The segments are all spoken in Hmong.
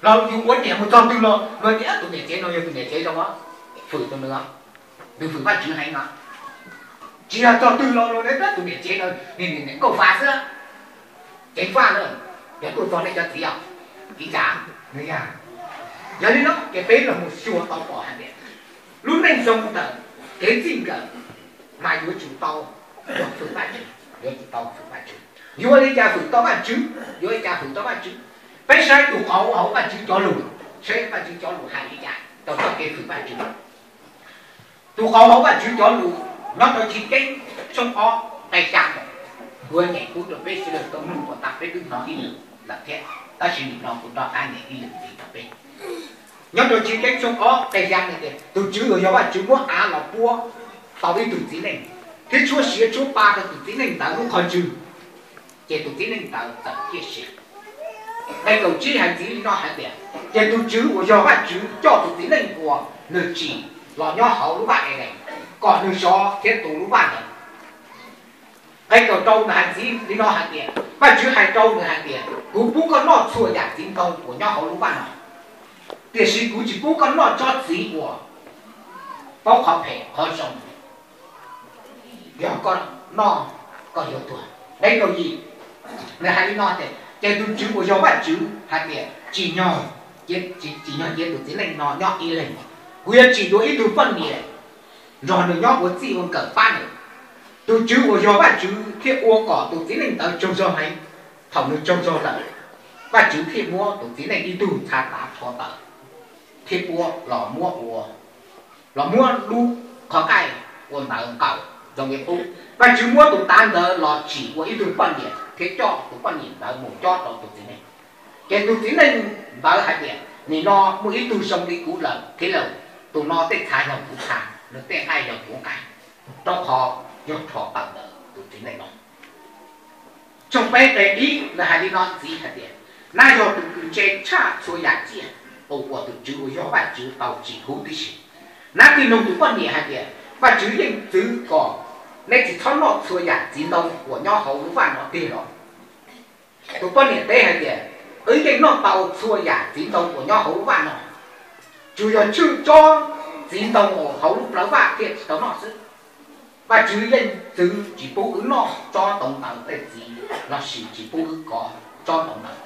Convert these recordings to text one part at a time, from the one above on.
Los yus ua niam mus txog twg los luag tias tus niam tsev no yog tus niam tsev zoo, fwm tus nws, nws fwm Vajtswv heev no. Tsis yog txog twg los luag tias tus niam tsev no niam nkauj fa xwb, ceev faj na, yog tuaj txog nej cov txiv os, tiv tsam nws yog. Yog li no ces peb los mus xyuas tau pom hais tias lub neej zoo ntawm kev txij nkawm mas yuav tsum tau fwm Vajtswv, yuav tsum tau fwm Vajtswv. Yuav ua li cas fwm tau Vajtswv? Yuav ua li cas fwm tau Vajtswv? Peb saib tus qauv hauv Vajtswv cov lus, saib Vajtswv cov lus hais li cas rau txoj kev fwm Vajtswv. Tus qauv hauv Vajtswv cov lus nyob rau Chiv Keeb tshooj ob nqe xya, kuv nyeem pub rau peb sawv daws tau mloog kom tau peb twb hnov ib lwm lawm thiab, tab sis nim no kuv rov qab nyeem ib lwm ntxiv rau peb. Nyob rau Chiv Keeb tshooj ob nqe xya hais tias tus Tswv uas yog Vajtswv muab av los puab tau ib tug txiv neej, thiab tshuab siav tshuab pa rau tus txiv neej ntawd lub qhov ntswg, ces tus txiv neej ntawd txawm ciaj sia. Nqe kaum tsib hais ntxiv li no hais tias, ces tus Tswv uas yog Vajtswv coj tus txiv neej uas nws tsim los nyob hauv lub vaj Edees, kom nws sov thiab tu lub vaj ntawd. Nqe kaum rau nws hais ntxiv li no hais tias, Vajtswv hais rau nws hais tias, kuv pub koj noj txhua yam txiv ntoo uas nyob hauv lub vaj no, tiam sis kuv tsis pub koj noj tsob txiv uas paub qhov phem qhov zoo, yog koj noj koj yuav tuag. Nqe kaum yim nws hais li no tias, ces tus Tswv uas yog Vajtswv hais tias, tsim nyog, tsim nyog cia tus txiv neej no nyob ib leeg, kuv yuav tsim dua ib tug poj niam nrog nws nyob ua txij ua nkawm pab nws. Tus Tswv uas yog Vajtswv thiaj ua kom tus txiv neej ntawd tsaug zog heev. Thaum nws tsaug zog lawm, Vajtswv thiaj muab tus txiv neej ib tug txha tav rho tawm thiab puab los muab ua, los muab lub qhov nqaij ua ntawv nqaws zoo li qub. Vajtswv muab tus tav ntawd los tsim ua ib tug poj niam thiab coj tus poj niam ntawd mus cob rau tus txiv neej. Ces tus txiv neej ntawd hais tias, nim no muaj ib tug zoo li kuv lawm thiab lauj, tus no tej txha yog kuv txha, nws tej nqaij yog kuv nqaij, rau qhov yog rho tawm ntawm tus txiv neej no. Tshooj peb nqe ib nws hais li no ntxiv hais tias, nab yog tus kws ntse tshaj txhua yam tsiaj uas tus Tswv uas yog Vajtswv tau tsim huv tib si. Nab thiaj nug tus poj niam hais tias, Vajtswv yeej txwv kom neb tsis txhob noj txhua yam txiv ntoo uas nyob hauv lub vaj no tiag los? Tus poj niam teb hais tias, wb yeej noj tau txhua yam txiv ntoo uas nyob hauv lub vaj no, tsuas yog tshwj tsob txiv ntoo uas hauv lub plawv vaj thiaj tsis tau noj xwb. Vajtswv yeej txwv tsis pub wb noj tsob ntoo ntawd tej txiv lossis tsis pub wb kov tsob ntoo ntawd.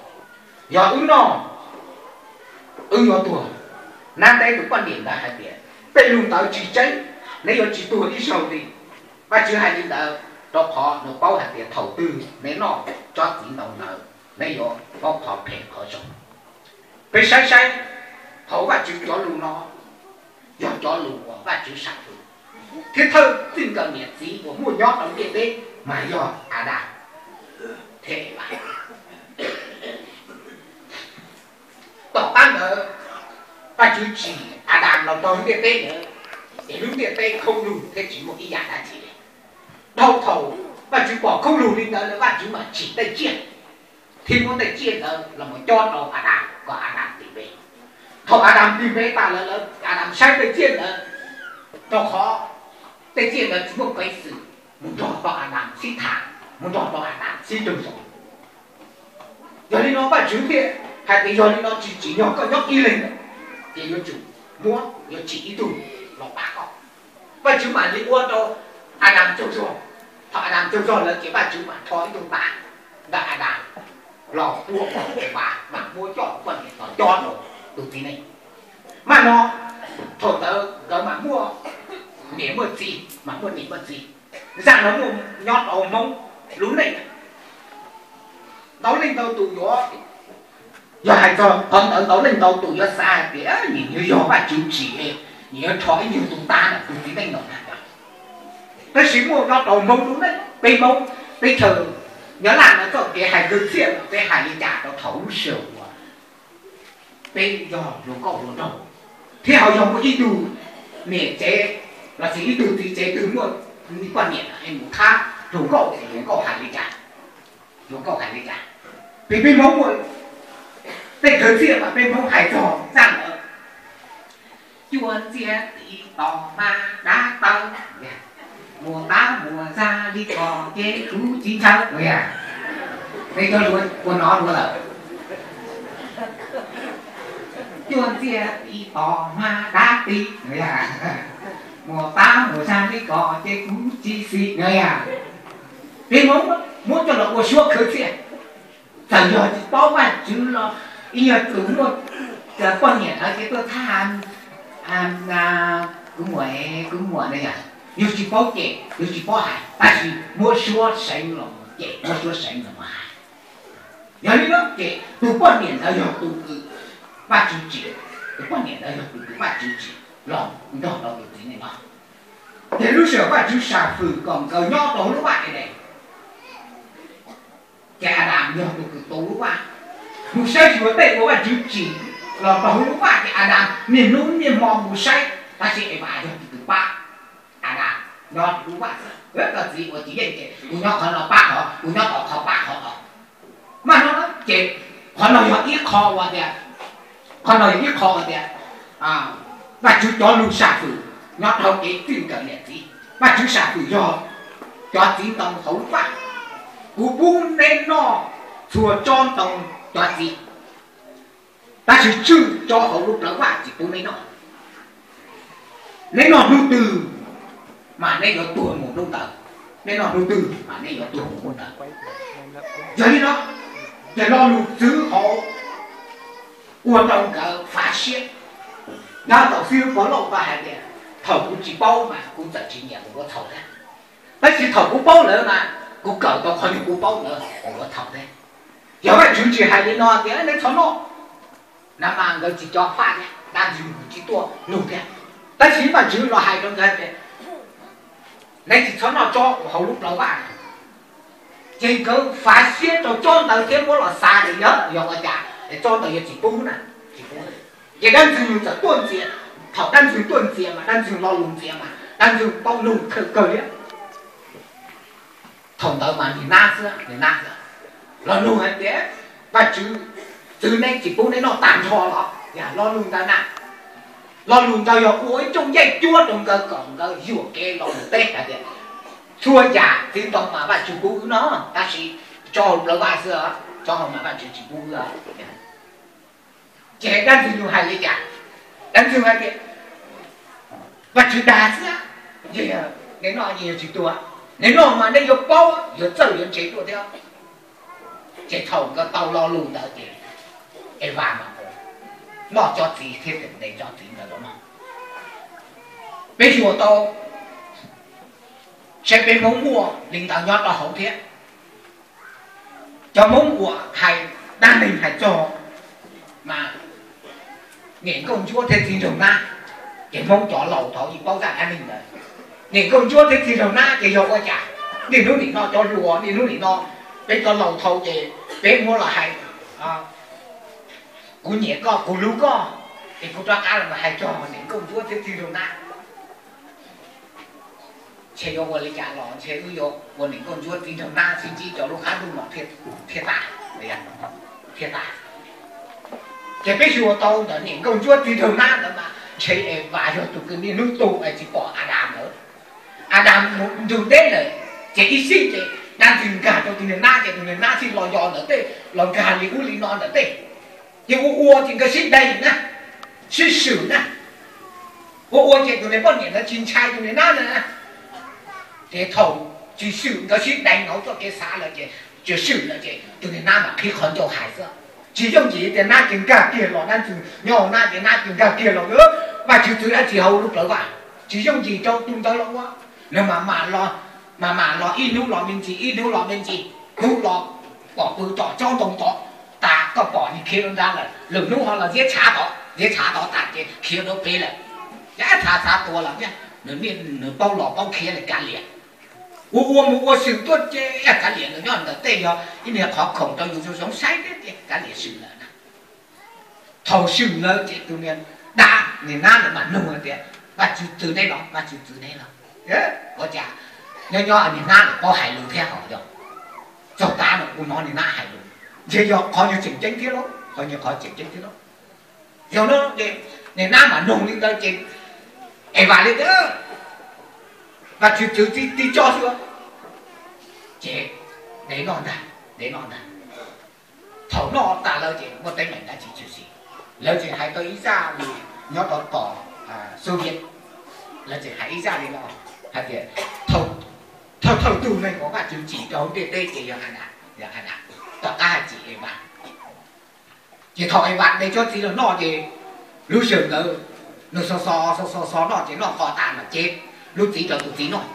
Yog wb noj, wb yuav tuag. Nab teb tus poj niam ntawd hais tias, tej lus ntawd tsis tseeb, neb yuav tsis tuag ib zaug li. Vajtswv hais li ntawd rau qhov nws paub hais tias thaum twg neb noj tsob txiv ntoo ntawd neb yuav paub qhov phem qhov zoo. Peb saib saib, hauv Vajtswv cov lus no yog cov lus uas Vajtswv sam hwm, thiab thawj txij nkawm niam txiv uas muaj nyob rau ntiaj teb mas yog Adas thiab Evas. Tom qab ntawd, Vajtswv tsim Adas los rau ntiaj teb ntawd, ces lub ntiaj teb khoob lug thiab tsis muaj ib yam dab tsi li. Dhau thaum Vajtswv pom khoob lug li ntawd lawm, Vajtswv mam tsim tej tsiaj thiab muab tej tsiaj ntawd los mus cob rau Adas kom Adas tis npe. Thaum Adas tis npe tas lawm, Adas saib tej tsiaj ntawd, rau qhov tej tsiaj ntawd tsis muaj peev xwm mus nrog rau Adas sib tham, mus nrog rau Adas sib raug zoo. Yog li no Vajtswv thiaj hais tias, yog li no tsis tsim nyog koj nyob ib leeg, ces yuav tsum muab, yuav tsim ib tug los pab koj. Vajtswv mam li ua rau Adas tsaug zog. Thaum Adas tsaug zog lawm ces Vajtswv mam rho ib tug tav ntawm Adas los ua kom Evas mam muab coj poj niam los cob rau tus txiv neej. Mas no, thaum ntawd nkawd mam muaj niam muaj txiv, mam muaj niam muaj txiv. Zaj no muaj nyob rau Hmoob lub neej. Ntau leej ntau tus yuav, yog hais txog qhov ntawd ntau leej ntau tus yuav xav hais tias nim no yog Vajtswv tsim, nim no rho ib nyuag tus tav ntawm tus txiv neej no na. Tab sis muaj nyob rau Hmoob lub neej, peb Hmoob teb chaws Nyab Laj no txoj kev hais kawg txhiaj no peb hais li cas rau thaum lub sij hawm uas peb yog hluas nkauj hluas nraug, thiab ho yog muaj ib tug niam tsev lossis ib tug txiv tsev twg muaj poj niam es mus thab hluas nkauj ces hluas nkauj hais li cas? Hluas nkauj hais li cas? Vim peb Hmoob muaj tej kawg txhiaj mas peb Hmoob hais txog zaj ntawd, cua ntxiag tim tos mas dab taw, mus tab mus zag li ko ces kuv tsis ntshaw. Peb cov hluas ua no dua lawm. Cuaj ntxiag ib tog hmab dab tsi no yog, muaj pab muaj zaj li ko ces kuv tsis xis no yog. Peb Hmoob muab coj los ua suab khwv txiaj. Txawm yog tsis paub Vajtswv los ib yog tus muaj poj niam ntawd ces tuaj thab, kuv muam, kuv muam no yog, yus tsis paub cem, yus tsis paub hais, tab sis muab suab seev los cem, muab suab seev los hais. Yog li no ces tus poj niam ntawd yog tus kws Vajtswv tsim, tus poj niam ntawd yog tus kws Vajtswv tsim los nrog rau tus txiv neej no. Ces lub sij hawm Vajtswv sam hwm kom nkawd nyob rau hauv lub vaj Edes, ces Adas yog tus kws tu lub vaj, mus saib xyuas tej uas Vajtswv tsim los rau hauv lub vaj. Ces Adas niaj hnub niaj hmo mus saib, tab sis Evas yog tus kws pab Adas nyob lub vaj xwb. Koj txiv ua tsis yeej ces kuv nyob qhov no pab qhov, kuv nyob tom qhov pab qhov os. Mas no ces qhov no yog ib qho uas tias, qhov no yog ib qho uas tias Vajtswv cov lus sam hwm nyob rau kev txij nkawm niam txiv. Vajtswv sam hwm yog cov txiv ntoo hauv lub vaj, kuv pub neb noj txhua tsob ntoo cov txiv, tab sis tswj tsob hauv lub plawv vaj tsis pub neb noj. Neb noj hnub twg mas neb yuav tuag mus hnub ntawd, neb noj hnub twg mas neb yuav tuag mus hnub ntawd. Yog li no ces lo lus txwv hauv ua rau nkawd fav siab. Nyob tau xib hwb Pov Lauj tau hais tias, thaum kuv tsis paub mas kuv txawm tsis nyiam mus ua txhaum thiab, tab sis thaum kuv paub lawm mas kuv kawm tau qhov uas kuv paub lawm mus ua txhaum thiab. Yog Vajtswv tsis hais li no tias neb txhob noj, na mas nkawd tsis co faj thiab, dab ntxwg tsis tuaj nug thiab. Tab sis Vajtswv los hais rau nkawd tias neb tsis txhob noj tsob hauv lub plawv vaj. Ces nkawd fav siab rau tsob ntawd thiab muab los xav tias yog, yog ua cas es tsob ntawd yuav tsis pub na, tsis pub. Ces dab ntxwg txawm tuaj ntxias, thaum dab ntxwg tuaj ntxias mas dab ntxwg lo lus ntxias mas dab ntxwg paub lus kawg kawg li. Thaum ntawd mas niag nab xwb, niag nab xwb. Lo lus hais tias Vajtswv txwv neb tsis pub neb noj tag nrho los yog lo lus ntawd na. Lo lus ntawd yog ua ib rooj ncej cuab rau nkawd kom nkawd yuam kev los mus teb hais tias txhua yam txiv ntoo mas Vajtswv pub wb noj, tab sis tsob hauv plawv vaj xwb, tsob hauv mas Vajtswv tsis pub wb. Ces dab ntxwg hais li cas? Dab ntxwg hais tias Vajtswv dag xwb, neb noj yeej yuav tsis tuag, neb noj mas neb yuav paub, yuav txawj yuav ntse tuaj thiab. Ces thaum nkawd tau lo lus ntawd ces Evas mas noj tsob txiv thiab ntes tsob txiv ntawd los noj. Peb xyuas tau, saib peb Hmoob muaj li ntawd nyob rau hauv thiab. Cov Hmoob uas hais dab neeg hais txog mas niam nkauj ntsuab thiab txiv nraug nab, ces Hmoob cov laus thaud yeej paub zaj dab neeg ntawd. Niam nkauj ntsuab thiab txiv nraug nab ces yog ua cas? Niaj hnub nim no cov hluas niaj hnub nim no, peb cov laus thaud ces peb muab los hais, kuv nyiam koj, kuv hlub koj, ces kuv rov qab los hais txog niam nkauj ntsuab thiab txiv nraug nab. Ntshe yuav ua li cas los ntshe wb yuav ua niam nkauj ntsuab txiv nraug nab sib ntsib rau lub qab ntuj no thiaj tas, thiaj tas. Ces peb xyuas tau ntawm niam nkauj ntsuab txiv nraug nab ntawd mas ntshe Evas yog tus kws niaj hnub tu es tsis pom Adas lawm. Adas mus nrug deb lawm, ces ib sij ces dab ntxwg nkag rau tus niag nab ces tus niag nab thiaj los yos ntawm tej, los nkag li ub li no ntawm tej. Ces ua ua ces nkawd sib deev na, sib swm na. Ua ua ces tus niag poj niam ntawd tsis ntshai tus niag nab na. Ces thaum tsis swm, nkawd sib deev hauv txoj kev xav lawm ces tsis swm lawm ces tus niag nab mam qhib qhov ncauj hais xwb. Tsis yooj yim tias nab ces nkag kiag los, dab ntxwg nyob hauv nab ces nab ces nkag kiag los, Vajtswv txwv dab tsi hauv lub plawv vaj? Tsis yooj yim rau tus ntawd los ua. Nws mam mam los, mam mam los ib hnub los me ntsis, ib hnub los me ntsis, hnub los pom pw tom tsob ntoo tod, tas koj pom nws khiav rau nrad lawm, lwm hnub ho los ziab tshav tod, ziab tshav tod tas ces khiav rau pem lawm. Ces xav xav tua los thiab, nws niaj nws paub los paub khiav li kav liam. Ua ua mus ua swm tuaj ces kav liam los nyob ntawm tej yog ib niag qhov khoom rau yus zoo zoo saib thiab ces kav liam swm lawm na. Thaum swm lawm ces tus niag dab niag nab ntawd mam nug tias, Vajtswv txwv neb los? Vajtswv txwv neb los? Ua cas nyob nyob niag nab ntawd paub hais lus thiab hos yog? Txog tav no kuv hnov niag nab hais lus, ntshe yog qhov nyuag tseem ceeb thiab lauj, qhov nyuag qhov tseem ceeb thiab lauj. Yog no ces niag nab mam nug li ntawd ces Evas li tias, Vajtswv txwv tib tsob xwb. Ces dev noj ntag, dev noj ntag. Thaum noj tas lawm ces muaj teeb meem dab tsi tshwm sim? Lawv tseem hais tau ib zaj li nyob rau tom Xov Viaj, lawv tseem hais ib zaj li no hais tias thawj thawj tug neeg uas Vajtswv tsim rau hauv ntiaj teb ces yog Adas, yog Adas, tom qab hais txim Evas. Ces thaum Evas de tsob txiv los noj ces lub sij hawm ntawd nws xo xo xo xo xo noj ces noj qos tas lawm ces lub txiv rau tus txiv noj.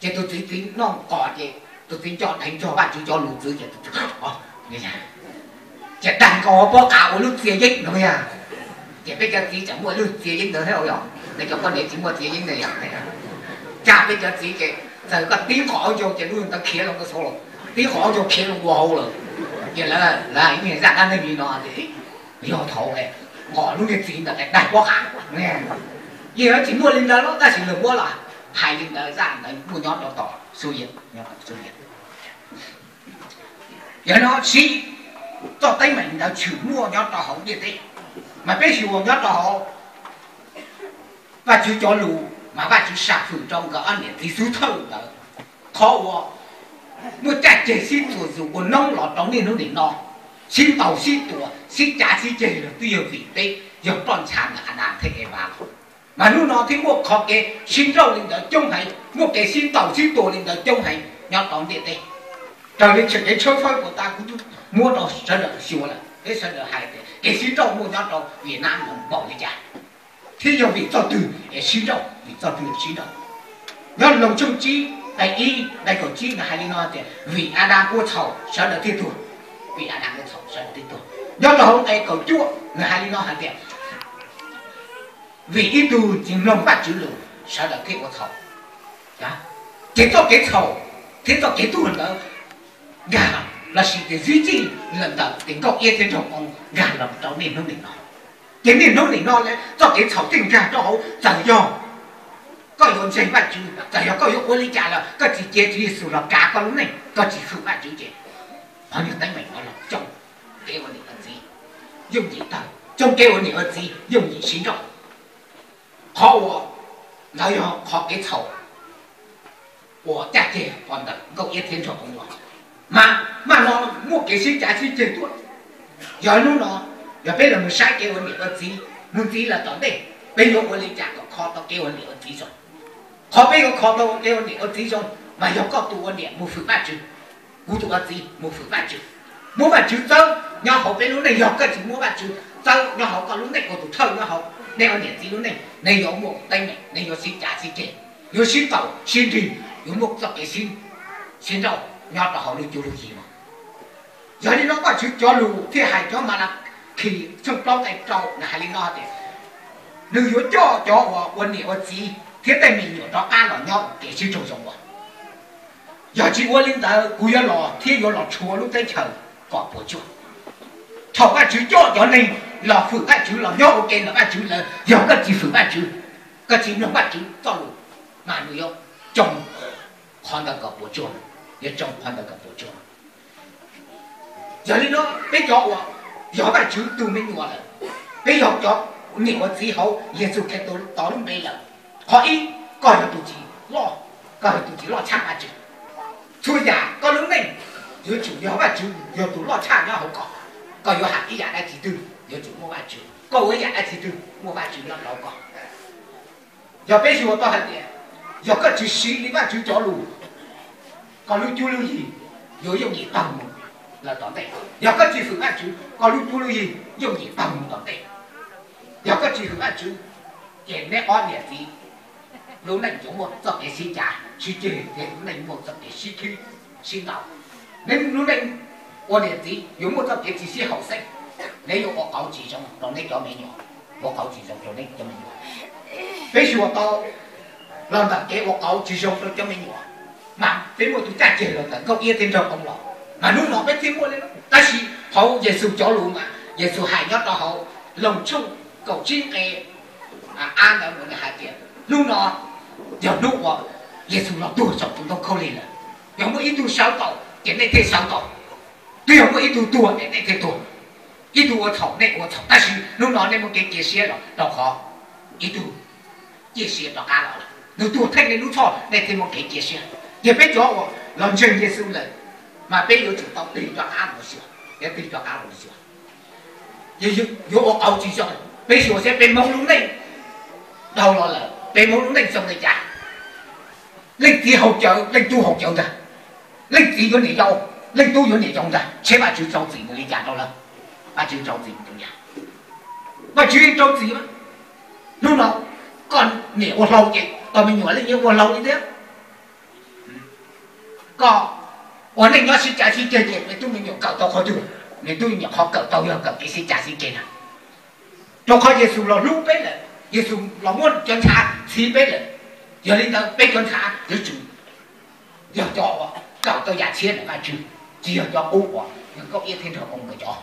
Ces tus txiv txiv noj qos ces tus txiv nco dheev txog Vajtswv cov lus txwv ces tus txiv, ces daig nkaus pob qa ua lub txiav yeeb no yog. Ces peb cov txiv tseem muaj lub txiav yeeb ntawd thiab yog, nej cov poj niam tsis muaj txiav yeeb ntawd yog. Cas peb cov txiv ces txawm koj tib qos ncau ces lub ntawd khiav los rau saud lawm, tib qos ncau khiav los ua hauv lawm. Ces lawv, lawv hais ib zaj dab neeg li no ces yog thaum nqos lub niag txiv ntawd daig pob qa. Yeej tsis muaj li ntawd los tab sis lawv muab los hais li ntawd, zaj ntawd muaj nyob rau tom Xov Viaj. Yog no sib, txoj teeb meem ntawd tshwm muaj nyob rau hauv ntiaj teb, mas peb xyuas nyob rau hauv Vajtswv cov lus mas Vajtswv sam hwm rau nkawd ob niam txiv xub thawj ntawd, qhov uas muaj caj ceg sib txuas zus ua noob los rau niaj hnub nim no, sib ntaus sib tua sib cav sib ceg los twb yog vim peb yog ploj ntshav ntawm Adas thiab Evas. Mas hnub no thiaj muaj qhov kev sib nrauj li ntawd coob heev, muaj kev sib ntaus sib tua li ntawd coob heev nyob rau ntiaj teb. Raws li txoj kev tshawb fawb puas tas kuv twb muab rau sawv daws xyuas lawm, peb sawv daws hais tias kev sib nrauj muaj nyob rau Viaj Nam no npaum li cas, thiab yog vim txoj twg es sib nrauj, vim txoj twg es sib nrauj. Nyob Loos tshooj tsib nqe ib nqe kaum tsib nws hais li no tias vim Adas ua txhaum sawv daws thiaj tuag, vim Adas ua txhaum sawv daws thiaj tuag. Nyob rau hauv nqe kaum cuaj nws hais li no hais tias vim ib tug tsis mloog Vajtswv lus sawv daws thiaj ua txhaum. Ces txoj kev txhaum thiab txoj kev tuag ntawd nkag lossis tias zib txig los ntawm tes nkauj iab thiab nraug oo nkag los rau niaj hnub nim no. Ces niaj hnub nim no txoj kev txhaum thiaj nkag rau hauv, txawm yog koj yuav ntseeg Vajtswv, txawm yog koj yuav ua li cas los koj tsis cia Tswv Yexus los kav koj lub neej, koj tsis hwm Vajtswv ces qhov niag teeb meem no los coob kev ua niam ua txiv yooj yim tawg, coob kev ua niam ua txiv yooj yim sib nrauj. Qhov uas ntawd yog qhov kev txhaum uas caj ceg qhov ntawm nkauj iab thiab nraug oo los, mas maj no muaj kev sib cav sib ceg tuaj. Yog hnub no, yog peb los mus saib kev ua niam ua txiv mus ntxiv lawm tom ntej, peb yuav ua li cas kom kho tau kev ua niam ua txiv zoo? Qhov peb yuav kho tau kev ua niam ua txiv zoo mas yog koj tus ua niam mus hwm Vajtswv, kuv tus ua txiv mus hwm Vajtswv, muab Vajtswv txawb nyob hauv peb lub neej. Yog koj tsis muab Vajtswv txawb nyob hauv koj lub neej ua tus thawj nyob hauv nej ua niam txiv lub neej, nej yuav muaj teeb meem, nej yuav sib cav sib ceg, yuav sib ntaus sib nrig, yuav muaj txoj kev sib nrauj nyob rau hauv lub cuab lub yig no. Yog li no Vajtswv cov lus thiaj hais cov Malakis tshooj plaub nqe rau nws hais li no tias nws yuav coj cov uas ua niam ua txiv thiab tej me nyuam rov qab los nyob ua ke sib raug zoo ua. Yog tsis ua li ntawd kuv yuav los thiab yuav los rhuav lub teb chaws kom puas tsuaj. Thaum Vajtswv coj cov neeg los hwm Vajtswv los nyob ua ke ntawm Vajtswv lawm, yog koj tsis hwm Vajtswv, koj tsis mloog Vajtswv txoj lus, mas nws yuav tsoo qhov ntawd kom puas tsuaj, yuav tsoo qhov ntawd kom puas tsuaj. Yog li no peb cov uas yog Vajtswv tus me nyuam lawm, peb yog cov niam ua txiv hauv Yexus Khetos lub npe lawm, qhov ib, koj yog tus tsis loj, koj yog tus tsis loj tshaj Vajtswv. Txhua yam koj lub neej yuav tsum yog Vajtswv yog tus loj tshaj nyob hauv koj. Koj yuav hais ib yam dab tsi twg yuav tsum muaj Vajtswv, koj ua ib yam dab tsi twg muaj Vajtswv nyob rau koj. Yog peb xyuas tau hais tias yog koj tsis siv li Vajtswv cov lus, koj lub cuab lub yig yuav yooj yim pawg mus lawm tom ntej. Yog koj tsis hwm Vajtswv, koj lub cuab lub yig yooj yim pawg mus tom ntej. Yog koj tsis hwm Vajtswv, ces neb ob niam txiv lub neej yuav muaj txoj kev sib cav sib ceg thiab lub neej muaj txoj kev sib khib sib ntaus. Neb lub neej ua niam txiv yuav muaj txoj kev tsis sib haum xeeb, neb yuav ua qauv tsis zoo rau neb cov me nyuam, ua qauv tsis zoo rau neb cov me nyuam. Peb xyuas tau los ntawm kev ua qauv tsis zoo rau cov me nyuam, mas peb muaj tus caj ceg los ntawm nkauj iab thiab nraug oo los, mas hnub no peb thiaj muaj li. Tab sis hauv Yexus cov lus mas Yexus hais nyob rau hauv Loos tshooj kaum tsib nqe a ntawd mus nws hais tias hnub no yog hnub uas Yexus los tuag saum tus ntoo khaub lig lawm. Yog muaj ib tug sawv tau ces nej thiaj sawv tau, twb yog muaj ib tug tuag ces nej thiaj tuag, ib tug ua txhaum nej ua txhaum, tab sis hnub no nej muaj kev cia siab los rau qhov ib tug cia siab rov qab los lawm, nws tuag theej nej lub txhoj nej thiaj muaj kev cia siab. Ces peb cov uas los ntseeg Yexus lawm, mas peb yuav tsum tau tig rov qab los xyuas, yuav tig rov qab los xyuas. Yuav ua qauv tsis zoo. Peb xyuas seb peb Hmoob lub neej dhau los lawm, peb Hmoob lub neej zoo li cas? Leej txiv haus cawv, leej tub haus cawv ntag. Leej txiv yuav niam yau, leej tub yuav niam yau ntag. Seb Vajtswv rau txim nws li cas rau lawv? Vajtswv rau txim nws li cas? Vajtswv rau txim. Hnub no koj niam ua hlau ces koj me nyuam yeej ua hlau li thiab. Koj ua neej nyob sib cav sib ceg ces me tub me nyuam kawm tau qhov twg? Me tub me nyuam qhov kawm tau yog kawm kev sib cav sib ceg na. Rau qhov Yexus los hlub peb lawm, Yexus los muab cov ntshav txhiv peb lawm. Yog li ntawd peb cov ntshav yuav tsum yog cov uas kawm tau yam tshiab ntawm Vajtswv, tsis yog cov qub uas yog Nkauj Iab thiab Nraug Moo nkawd cov.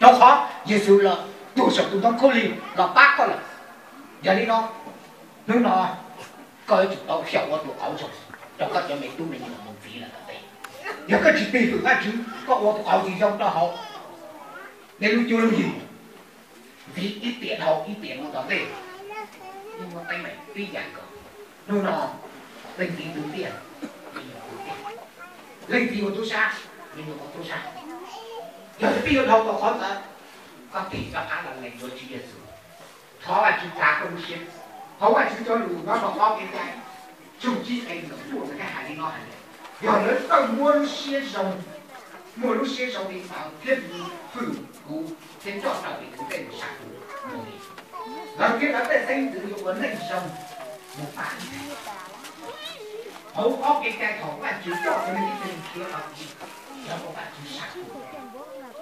Rau qhov Yexus los tuag saum tus ntoo khaub lig los pab koj lawm. Yog li no, hnub no koj yuav tsum tau xyaum ua tus qauv zoo rau koj cov me tub me nyuam mus ntxiv lawm tom ntej. Yog koj tsis tig hwm Vajtswv, koj ua tus qauv tsis zoo rau hauv nej lub cuab lub yig, ntxiv ib tiam dhau ib tiam mus tom ntej, yeej muaj teeb meem tib yam nkaus. Hnub no leej txiv tu tiaj, leej txiv ua tub sab, me nyuam ua tub sab. Yog peb yuav dhau tau qhov ntawd, koj tig rov qab los lees yuav Tswv Yexus. Thov Vajtswv tsa koj lub siab. Thov Vajtswv cov lus nyob rau ob peb cai, tshooj tsib nqe nees nkaum cuaj hais li no hais tias, yog lawv txawj muaj lub siab zoo, muaj lub siab zoo li ntawd thiab hwm kuv thiab coj raws li kuv tej lus sab tus, lawv thiab lawv tej xeeb ntxwv yuav ua neej zoo mus tas ib txhis. Hauv ob peb cai thaum Vajtswv coj cov neeg ib txhis khiav tau ib, yog ua Vajtswv sab tus,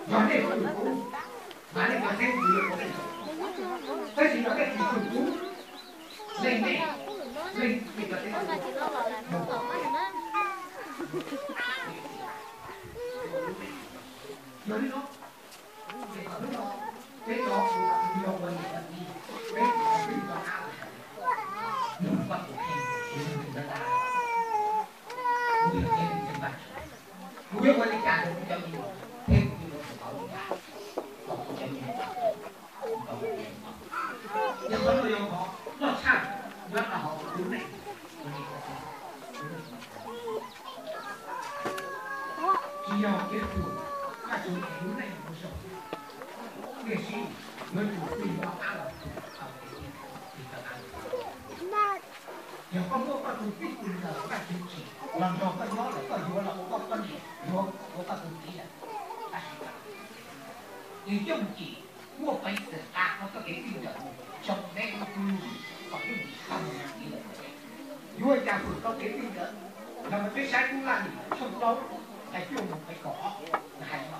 yog nej hwm kuv, mas nej cov xeeb ntxwv yuav ua neej zoo. Tab sis yog nej tsis hwm kuv, leej nej, leej nej cov xeeb ntxwv mus tom ntej. Yog li no, ces thaum hnub no peb cov uas yog ua niam ua txiv, peb tsis tau twj cov qab, nug koj tus kheej, nug tus ntawd tas, kuv yog tus ntseeg Vajtswv, kuv yuav ua li cas rau kuv cov me nyuam, thiab kuv yuav ua tus qauv li cas rau kuv cov me nyuam? Yog qhov no yog qhov loj tshaj nyob rau hauv lub neej. Tsis yog kev ruam, Vajtswv ev lub neej ua zoo, tiam sis yuav tsum tig rov qab los tau kev tij tau av. Yog koj muaj koj tus txij tus nkawm Vajtswv tsim los nrog koj nyob lawm, koj yuav los ua koj poj niam, yuav ua koj tus txiv lawm, tab sis ces yooj yim muaj peev xwm ua koj kev tij nkawm mus zoo deb lub qub lub vwm kom yooj yim tau mus ntxiv lawm. Yuav ua cas hwm tau kev tij nkawm? Yog peb saib Tub Laj Lim tshooj plaub nqe cuaj mus nqe kaum ob, nws hais no: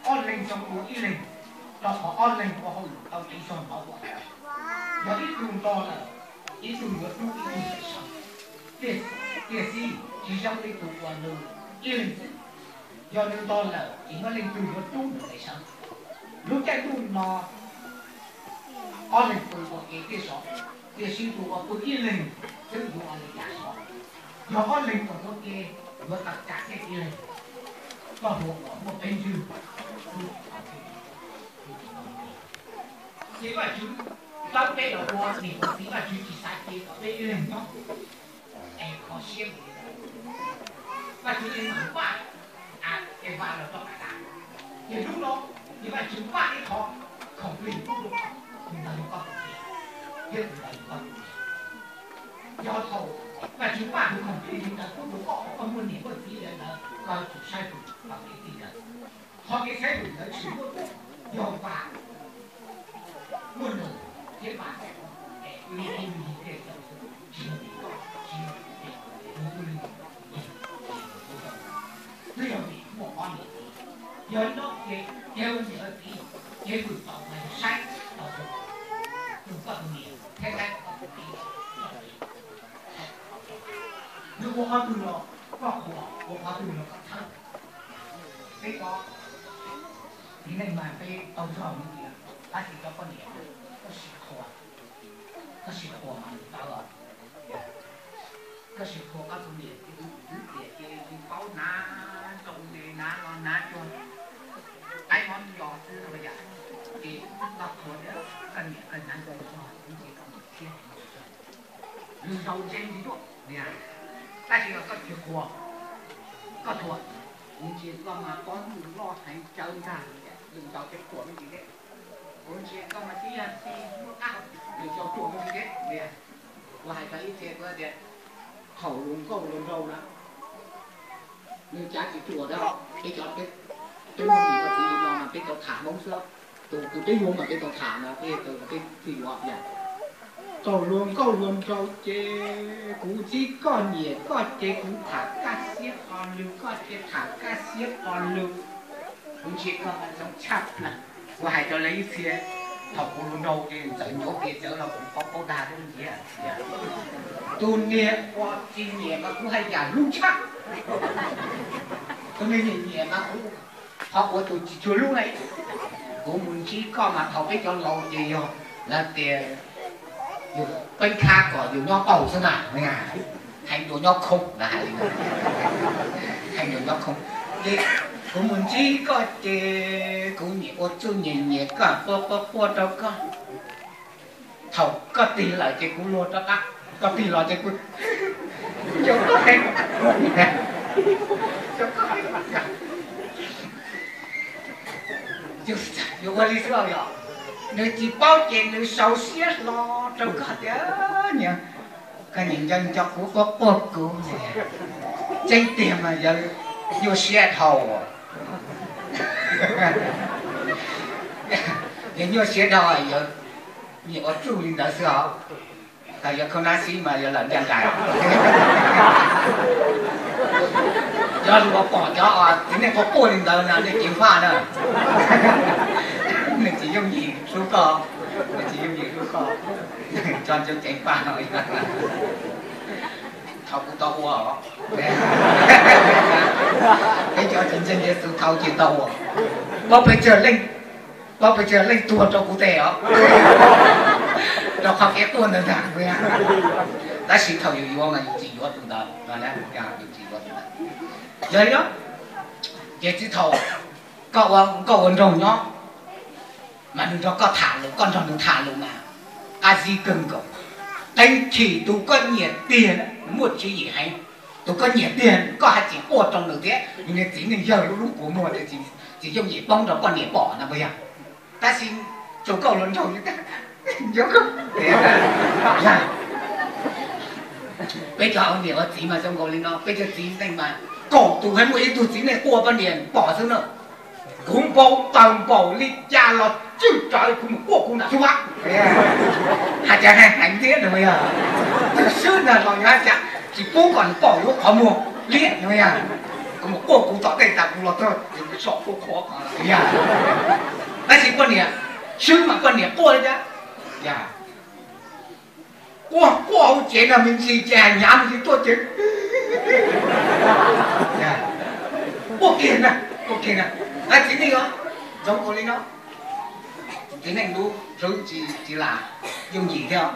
Ob leeg zoo dua ib leeg, rau qhov ob leeg ua hauj lwm tau tsev zog nov ua. Yog ib tug nto lawm, ib tug yuav rub ib tug tawm saud. Tiam sis tsis zoo li tus uas nws ib leeg xwb, yog nws nto lawm ces muaj leej twg yuav rub nws tawm saud. Lub caij ntuj no ob leeg pw ua ke thiaj sov, tiam sis tus uas pw ib leeg twb yuav ua li cas sov. Yog ob leeg pw ua ke yuav tawm tsam kiag ib leeg. Koj hluas uas muaj peb ntswg, ces Vajtswv hlawv peb los ua niam ua txiv, Vajtswv tsis xav cia kom peb ib leeg nyob es kho siab. Vajtswv yeej mam npaj Evas los rau Adas. Ces hnub no ces Vajtswv npaj ib qho khoom plig pub rau koj, tus ntawd yog koj tus txiv thiab tus ntawd yog koj tus niam. Yog thaum Vajtswv npaj tus khoom plig li ntawd pub rau koj, koj muaj niam muaj txiv li ntawd, koj yuav tsum saib hwm koj kev tij nkawm. Qhov kev saib hwm ntawd tshwm muaj yog Vam muaj nws thiab Vam tseem ua, es lub cuab lub yig thiaj zoo xwb, tsis yog vim koj, tsis yog vim kuv, kuv lub neej, twb yog vim muaj ob niam txiv. Yog li no ces kev ua niam ua txiv, kev hwm txaus mas yog saib tau tus, tus koj tus niam thiab saib koj tus txiv. Nws ua qhov twg los koj qhuas, ua qhov twg los koj txhawb. Peb cov txiv neej mas peb tau zog mus tias, tab sis cov poj niam koj sim qhuas, koj sim qhuas mas nws txawv os. Koj sim qhuas koj tus niam ces tus twv tiam ces tsis paub hnav, tau tes hnav los hnav cuag qaib mob yos xwb no yom. Ces koj qhuas tias koj niam koj hnav ntxim zog, ib ntsis koj mus thiab. Lwm zaus ntse ntsis tuaj, tab sis koj tsis qhuas, koj thuam, ib ntsis koj mas pob ntseg loj heev tsawv ntag. Lwm zaus ces ruam me ntsis thiab. Kuv ntsia koj mas tib yam txij muaj qab, lwm zaus ruam me ntsis thiab. Kuv hais rau ib txhia kuv tias, thaum luag nkauj luag nraug na, nws cav tsis ruam na, peb cov, peb, peb Hmoob txiv no mas peb tau tham Hmoob xwb, tus, tus peb yuav mas peb tau tham no, peb tau, peb tsis yuav yom. Thaum luag nkauj luag nraug ces kuv ntsib koj nyiam koj ces kuv tham kaj siab qos lwg, koj ces tham kaj siab qos lwg. Kuv ntsia koj mas zoo tshaj plaws. Kuv hais rau lawv ib txhia, thaum kuv luag nraug ces txawm ncuav pias txawv los kuv paub paub dag lub ntiav. Tus niag uas tsis nyiam mas kuv hais yam hlub tshaj. Tus niag nyiam nyiam mas kuv qhov ua tus tsis tshua hlub na. Kuv mus ntsib koj mas thaum peb cov laus ces yog lawv tias yus peeb khab kom yus nyob paug xwb na, hais dua nyob khoob na, hais dua nyob khoob. Ces kuv mus ntsib koj ces kuv nyiam ua txuj nyiam nyiam koj, quaj quaj quaj rau koj. Thaum koj tig lawm ces kuv luag rov qab, koj tig los ces kuv, kuv nco koj heev. Yuav ua li xwb yom, nws tsis paub ces nws sau siab hlo rau koj tias, nyiam, koj nyiam nco nco kuv quaj quaj kuv. Tseeb tiag mas yawg nyuaj siab dhau. Yawg nyuaj siab dhau, yawg nyiam ua txuj li ntawd xwb os. Thaum yawg khaub nab xib mas yawg lam ncaj nraim. Cov luag pom cov txiv neej quaj quaj li ntawd no nej ceev faj na. Nws tsis yooj yim hlub koj, nws tsis yooj yim hlub koj. Cov ntsuj ceev faj no. Thaum kuv tau ua os, peb cov tsis ntseeg Yexus thaum ces tau ua, paub pes tsawg leej, paub pes tsawg leej tuag rau kuv tes os, rau qhov kev quaj ntawd ntag. Tab sis thaum yus yuav mas yus tsis yuav tus ntawd, yus tsis yuav tus ntawd. Yog li no, ces txij thaum koj ua nkauj ua nraug nyob, mas nws nrog koj tham lus, koj nrog nws tham lus mas qab zib kawg nkaus. Qee chim tus koj nyiam tiag muaj tswv yim heev, tus koj nyiam tiag koj haj tseem quaj rau nws thiab, nws niag txiv neej yawg lub lub kua muag, tsis yooj yim poob rau poj niam pom no puas yog? Tab sis tus nkauj hluas nraug, peb cov ua niam ua txiv mas zoo nkaus li no, peb cov txiv neej mas kaum tus haj muaj ib tug txiv neej quaj poj niam pom xwb na. Kuv npau taws npaum li cas los tswj rawv kuv mus quaj kuv nram xub vab. Hais cas hais hais ntiab no yog, twb swb ntag los yog hais cas tsis pub kom nws pom lub qhov muag liab no yog, kuv mus quaj kuv tom tej tas kuv los txog kuv so quaj qhuav. Tab sis poj niam swb mas poj niam quaj li cas, quaj quaj hauv tsev no me ntsis ces hnyav me ntsis tuaj ces quaj kiag na, quaj kiag na. Txiv neej os, zoo nkaus li no, txiv neej lub hlwb tsis, tsis lam yooj yim thiab.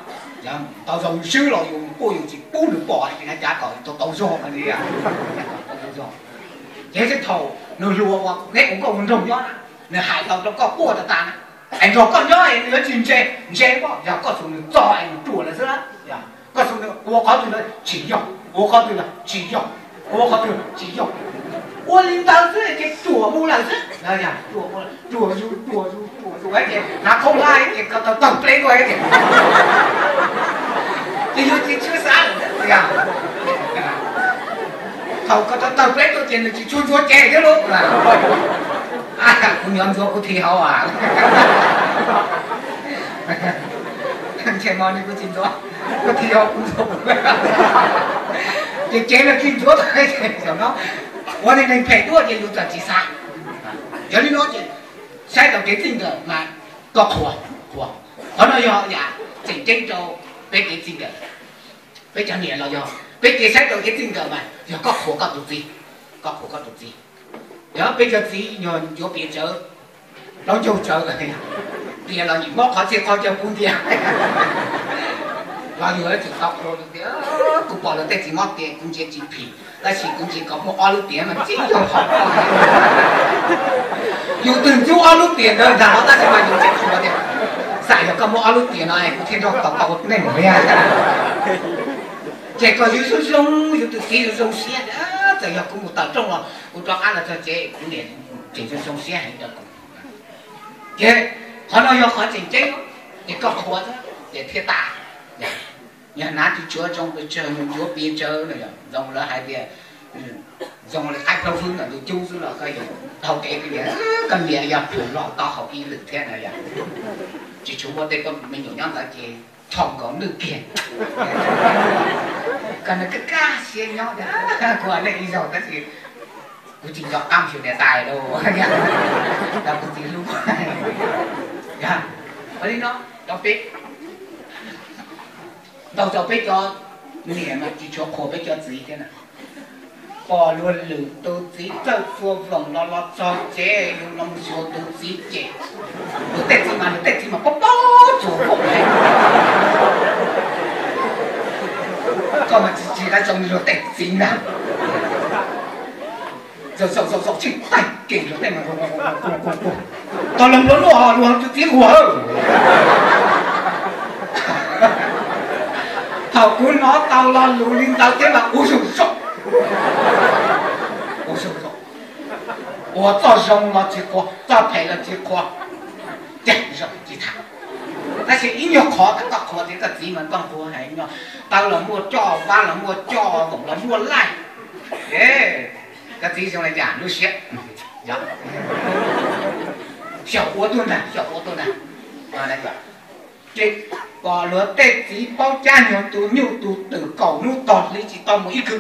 Tau zoo swb los yus quaj yus tsis pub nws pom ces hais cas kom tau tau zog li. Ces thaum nws hluas uas neb ua nkauj ua nraug nyob na, nws hais tau rau koj quaj tas tas na, es nrog koj nyob es nws yuav tsis ntse, ntse koj, yog koj xub nws txog es nws ruam lawm xwb na. Koj xub nws ua qhov twg los tsis yog, ua qhov twg los tsis yog, ua qhov twg los tsis yog, ua li ntawd xwb ces ruam mus lawm xwb. Ruam zus, ruam zus, ruam zus ces hnav khaub hlab ces ko taw tawg pleb tuaj ces ces yus tsis tshua xav lawm. Thaum ko taw tawg pleb tuaj ces nws tsis tshua ntxuav ces thiab lauj. Kuv nyob ntxuav kuv thi hauv as. Ntshe no nws kuv tsis ntxuav, kuv thi hauv kuv ntxuav. Ces cev los tsis ntxuav tau, no ua neeg phem tuaj ces yus txawm tsis xav. Yog li no ces saib tau kev txij nkawm mas koj qhuas, qhuas. Qhov no yog yam tseem ceeb rau peb kev txij nkawm. Peb cov niam los yog peb kev saib rau kev txij nkawm mas yog koj qhuas koj tus txiv, koj qhuas koj tus txiv. Yog peb cov txiv yog ncuav piav tsawv, plaub caug tsawv, tias los yim mob qhov txhia qhov caug pub ntiag. Los yus tseem tau qhuas tias kuv pom lawv tej txiv mob tias kuv ntsia tsis phim, tab sis kuv ntsia kom muaj ob lub tiam mas tsis yog qhov. Yus twb ntxub ob lub tiam ntawd ntag los tab sis mas yus tseem qhuas tias xam yog koj muaj ob lub tiam no kuv thiaj nrog tau koj ua neej. Ces kom yus zoo zoo, yus tus txiv zoo zoo siab, txawm yog kuv mus taws rooj los kuv rov qab los txog tsev kuv niam tseem zoo zoo siab heev rau kuv. Ces qhov no yog qhov tseem ceeb, ces koj qhuas xwb ces thiaj tas. Yog hnav ris tshuav zoo pes tsawg, yuav piav tsawg no, zoo lawv hais tias zoo li qaib plaub hwb ntawm tus cub xwb los koj yuav taug kev, koj niam yog plhws los tau haum ib lwm thiab no yog. Tsis tshua muaj tej me nyuam nyob ntawd ces tshoo nkaus nwj kiag. Koj nws kaj kaj siab nyob, kuv nej ib zaug tab sis kuv tsis nco qab xyuas niam tais lauj, kuv txiv hlub. Li no, rau peb, ntau rau peb cov niam mas tsis tshua qhuas peb cov txiv thiab na. Pom luag lwm tus txiv txawj txua voom los los txog tsev, yus los mus xyuas tus txiv ces luag tej txiv mas, luag tej txiv mas paub paub txua voom. Koj mas tsis tsis qab zoo luag tej txiv ntag. Zaum zaum zaum tsis taij kev luag tej mas, tos los luag luaj luag tus txiv huam. Thaum kuv hnov tau lo lus li ntawd thiab mas ua zoo zoo, ua zoo zoo, ua txoj zoo los tsis qhuas, txoj phem los tsis qhuas, ces zoo tsis tham. Tab sis ib nyuag qhov koj qhuas tias koj txiv mas koj nquag hais no, taw los muaj coj, vab los muaj coj, voom los muaj laij. Koj txiv zoo li cas lub siab, xyaum ua tuaj ntag, xyaum ua tuaj ntag. Ces pom luag tej txiv paub cab nyuag tus nyuj tus twm kaum hnub tog hli tsis tau mus ib khw,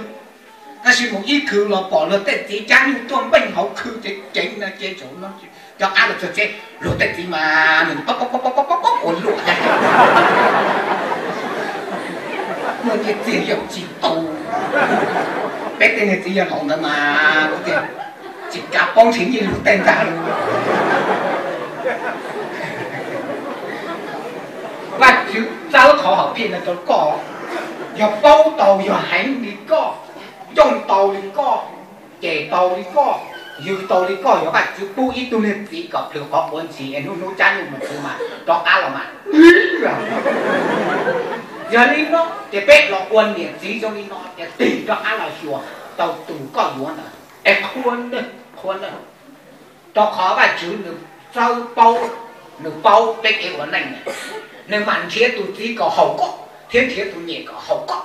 tab sis mus ib khw los pom luag tej txiv cab nyuj tuaj npeej hauv khw ceev ceev no ces cov qab los txog tsev, luag tej txiv mas nws pab pab pab pab pab ua luaj. Muaj tej txiv yog tsis tau, peb tej niag txiv yog laus ntawd mas kuv tias tsis kav paub ntshe yeej luag tej ntag lauj. Vajtswv txawb qhov hom phiaj no rau koj, yog paub tau yog heev li koj, yooj tau li koj, cem tau li koj, yws tau li koj, yog Vajtswv pub ib tug niag txiv kom plhws qhov quav ntshis es hnub hnub cab nyuj mus khw mas rov qab los mas. Yog li no ces peb los ua niam txiv zoo li no ces tig rov qab los xyuas tau tus koj yuav ntawd es qhua leej qhua leej, rau qhov Vajtswv nws txawb paub, nws paub peb kev ua neej na. Nws mam nrhiav tus txiv kom haum koj thiab nrhiav tus niam kom haum koj.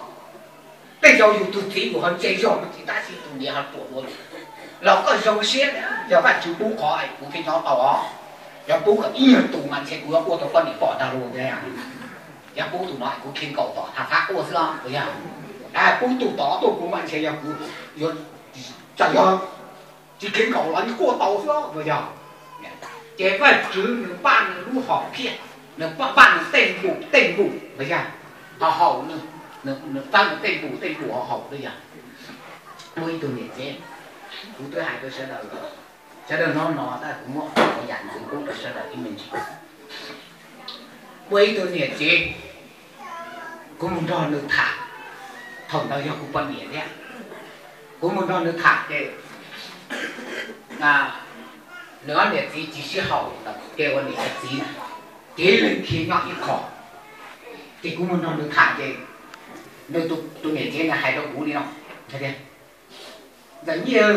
Tej zaum yus tus txiv yus ho ntse zog me ntsis tab sis tus niam ho ruam dua yus, los koj zoo siab. Yog Vajtswv pub qhov kuv thiaj nyob tau os. Yog pub kom ib nyuag tus mas ntshe kuv yuav ua tau poj niam pom ntag lauj. Yog pub tus no kuv khi nkaus tom hav fab quaj xwb os, puas yog? Pub tus tod tuaj kuv mas ntshe yog kuv yuav, tsam yog tsis khi nkaus los yeej quaj tau xwb os, puas yog? Ces Vajtswv nws npaj nws lub hom phiaj, nws npaj nws tej npum tej npum, puas yog? Ho haum nws, nws txawb nws tej npum tej npum ho haum, puas yog? Muaj ib tug niam tsev, kuv twb hais rau sawv daws, sawv daws hnov no tab kuv muab qhov yam ntxwv pub rau sawv daws ib me ntsis. Muaj ib tug niam tsev, kuv mus nrog nws tham, thaum ntawd yog kuv poj niam thiab. Kuv mus nrog nws tham ces nws ob niam txiv tsis sib haum ntawm kev ua niam ua txiv na, kev leej kev nyob ib qho. Ces kuv mus nrog nws tham ces nws tus niam tsev nws hais rau kuv li no hais tias, Ntxawm Nyiaj,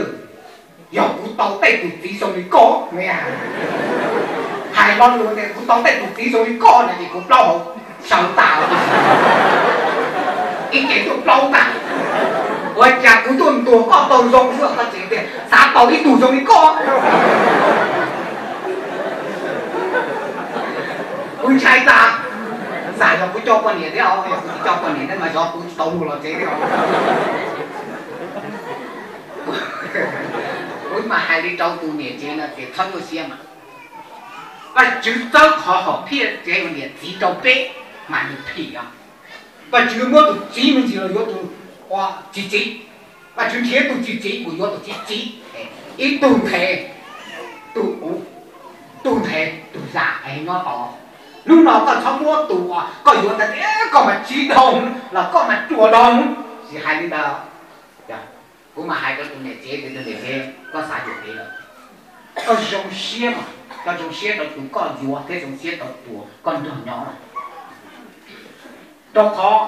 yog kuv tau tej tus txiv zoo li koj, hais lo lus tias kuv tau tej tus txiv zoo li koj no ces kuv plaub hau sawv tas, ib ce tuaj plaub tas. Ua cas kuv tuaj ntuas koj tau zoo xwb koj tseem tias xav tau ib tug zoo li koj? Kuv ntshai tas, xam yog kuv coj poj niam thiab os, yog kuv tsis coj poj niam thiab mas xyov kuv tsis tau mus los tsev thiab os. Kuv mas hais li rau tus niam tsev no ces txhob nyuaj siab mas, Vajtswv txawb qhov hom phiaj tsev niam txiv rau peb mas nws phim os. Vajtswv muab tus txiv me ntsis los yuav tus tsis txiv, Vajtswv nrhiav tus tsis txiv mus yuav tus txiv txiv, ib tug nthe tus uv, tug nthe tus zam es nyob tod. Hnub no koj txhob muab tus koj yuav ntawd tias koj mas tsis dhau los koj mas ruam dhau, tsis hais li ntawd. Kuv mas hais rau tus niam tsev tias tus niam tsev, koj xav yuam kev lawm, koj zoo siab mas, koj zoo siab rau tus koj yuav thiab zoo siab rau tus koj nrog nyob lawm. Rau qhov